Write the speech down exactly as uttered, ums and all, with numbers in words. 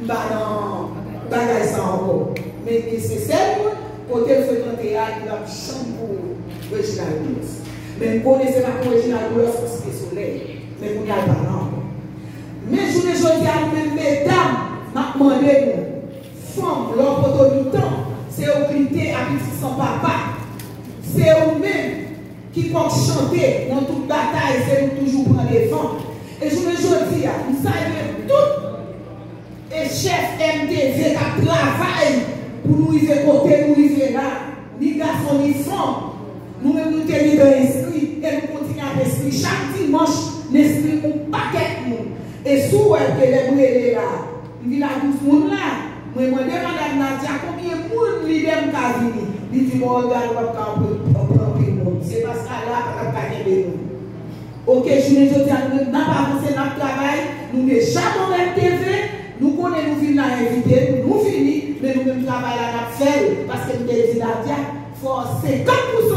M pa nan bagay sa ankò. Men e se sèl moun kote l frekante a ki p ap janm pou Reginald Boulos. Men m konnen se pa pou Reginald Boulos pou Site Solèy. Men kounye a l pa la ankò. Men jounen jodi a nou menm medam, m ap mande nou, fanm, lè w poto nou tan, se ou k lite a pitit san papa. Se ou menm ki kòk chante nan tout batay, se nou toujou pran devan. E jounen jodi a, m salye tout e chèf M T V k ap travay pou nou rive kote nou rive la, ni gason ni fanm. Nou menm nou te lidan espri e nou kontinye ap espri chak dimanch, n espri yon pakèt moun. E si w wè ke lè m rele la, m vin a douz moun la, mwen mande madam Nadia konbyen moun lidè m ka vini. Li di m, o, gade, w ap ka pran anpil moun. Se paske la pa t ap ka kenbe nou. Oke, jounen jodi a nou menm n ap avanse, n ap travay, nou deja nan M T V, nou konnen nou vin la envite nou, nou vini, men nou menm travay la n ap fè l, paske m te di Nadia, fò senkant pou